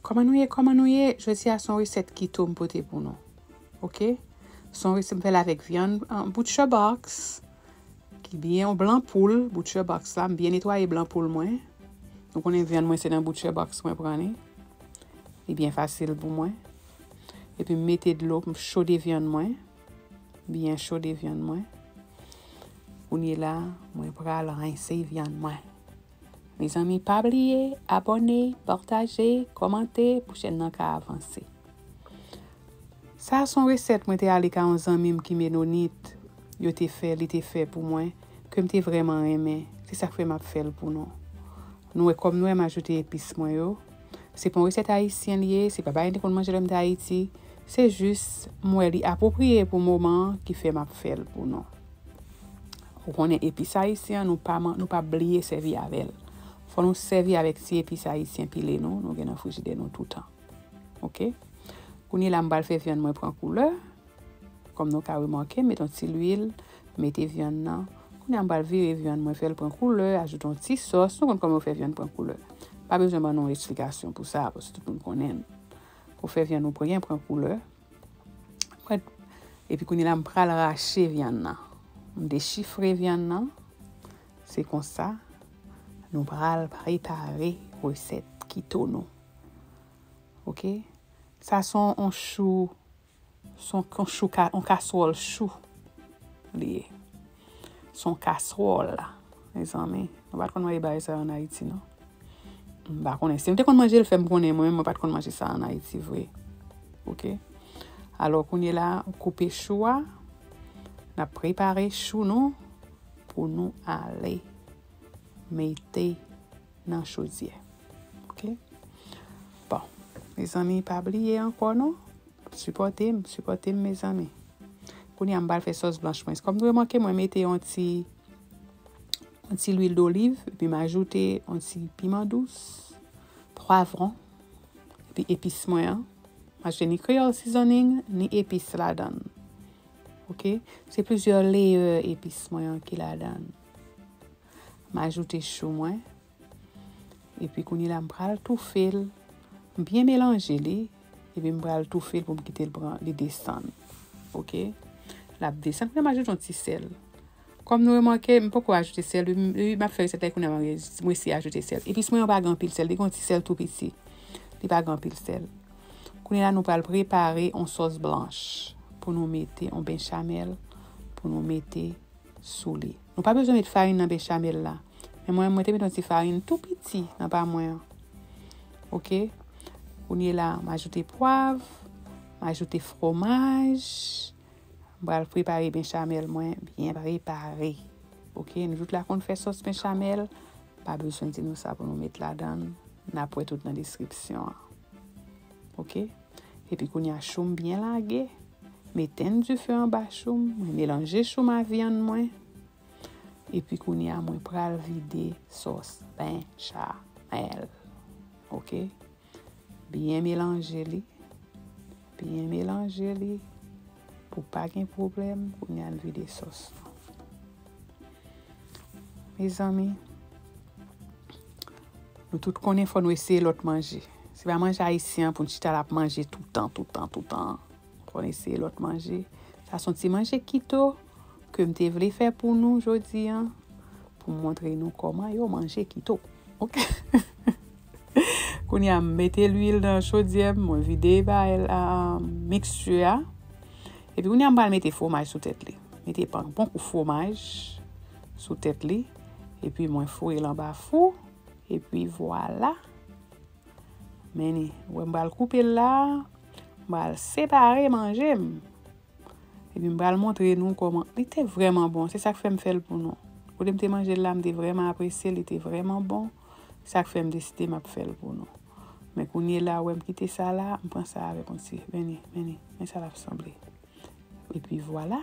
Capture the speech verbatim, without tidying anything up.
Kòman nou ye? Kòman nou ye? Jodi a se yon resèt keto m pote pou nou. Oke? Se yon resèt m fè l avèk vyann, uh, butcher box, ki byen yon blan poul, butcher box la, m byen netwaye blan poul mwen. Nou konnen vyann mwen se nan butcher box mwen pran li. Li byen fasil pou mwen. Epi m mete dlo, m chode vyann mwen. Byen chode vyann mwen. Kounye la, mwen pral rense vyann mwen. Mezanmi, pa bliye abòne, pataje, kòmante pou chèn nan ka avanse. Sa se yon resèt mwen te ale ka yon zanmi m ki menonit. Yo te fè, li te fè pou mwen, ke m te vrèman renmen. Se sa k fè m ap fè l pou nou. Nou wè, kòm nou wè, m ajoute epis mwen yo. Se pa yon resèt ayisyen li ye, se pa bagay m te konn manje lè m te Ayiti. Se jis, m wè li apwopriye pou moman an ki fè m ap fè l pou nou. Ou konnen epis ayisyen an, nou pa man-, nou pa bliye sèvi avè l. Fò nou sèvi avèk ti epis ayisyen pile nou, nou gen nan frijidè nou toutan. Oke? Kounye la, m pral fè vyann mwen pran koulè. Kòm nou ka remake, m mete yon ti lwil, mete vyann nan. Kounye a, m pral vire vyann mwen, fè l pran koulè, ajoute yon ti sòs. Nou konn kòman yo fè vyann pran koulè. Pa bezwen ban nou esplikasyon pou sa, paske tout moun konnen l. Pou fè vyann ou byen pran koulè. Mwen, epi kounye la, m pral rache vyann nan. M dechifre vyann nan. Se konsa, nou pral prepare resèt keto nou. Oke? Sa se yon, yon chou, se yon, yon chou ka, yon kaswòl chou li ye. Se yon kaswòl, mezanmi. Nou pa t konn manje bagay sa yo ann Ayiti, non. M pa konnen. Si m te konn manje l, fè m konnen. Mwen menm, mwen pa t konn manje sa ann Ayiti vre. Oke? Alò, kounye la, koupe chou a. N ap prepare chou nou pou nou ale mete nan chodyè. Oke? Bon, mezanmi, pa bliye ankò, non. Sipòte m, sipòte m, mezanmi. Kounye a, m pral fè sòs blanch mwen. Kòm nou remake, mwen mete yon ti, yon ti lwil doliv, epi m ajoute yon ti piman dous, pwavwon, epi epis mwen an. M ajoute ni Creole seasoning, ni epis ladan l. Oke? Se plizyè leyè epis mwen an ki ladan l. M ajoute chou mwen. Epi kounye la, m pral toufe l. M byen melanje li. Epi m pral toufe l pou m kite l pran, li desann. Oke? L ap desann. Kounye a, m ajoute yon ti sèl. Kòm nou remake, m poko ajoute sèl. Wi, m, wi, m ap fè resèt la, kounye a, m eseye ajoute sèl. Epis mwen yo pa gen anpil sèl. Li gen yon ti sèl tou piti. Li pa gen anpil sèl. Kounye la, nou pral prepare yon sòs blanch pou nou mete, yon bechamel pou nou mete sou li. Nou pa bezwen met farin nan bechamel la. Men mwen, mwen te met yon ti farin tou piti nan pa mwen an. Oke? Kounye la, m ajoute pwav, m ajoute fwomaj. M pral prepare bechamel mwen byen prepare. Oke? Nou tout la konn fè sòs bechamel. Pa bezwen di nou sa pou nou met ladan l. N ap wè tout nan deskripsyon an. Oke? Epi kounye a, chou m byen lage. M etenn dife anba chou m. Mwen melanje chou m a vyann mwen. Epi kounye a, mwen pral vide sòs bechamel. Oke? Byen melanje li. Byen melanje li. Pou pa gen pwoblèm, kounye a, n vide sòs lan. Mezanmi, nou tout konnen fò nou eseye lòt manje. Se pa manje ayisyen an pou n chita l ap manje toutan, toutan, toutan. Fò n eseye lòt manje. Sa se yon ti manje keto ke m te vle fè pou nou jodi a, pou m montre nou kòman yo manje keto. Oke? Kounye a, m mete lwil nan chodyè m, mwen vide bagay la, miksti a. Epi kounye a, m pral mete fwomaj sou tèt li. Mete yon bon kou fwomaj sou tèt li. Epi mwen foure l anba fou. Epi vwala. Men li, wè m pral koupe l la. M pral separe manje m. Epi m pral montre nou kòman. Li te vrèman bon. Se sa k fè m fè l pou nou. Kote m te manje l la, m te vrèman apresye l. Li te vrèman bon. Sa k fè m deside m ap fè l pou nou. Men kounye la, wè m kite sa la, m pran sa avèk yon ti. Men li, men li. Men sa l ap sanble. Epi vwala.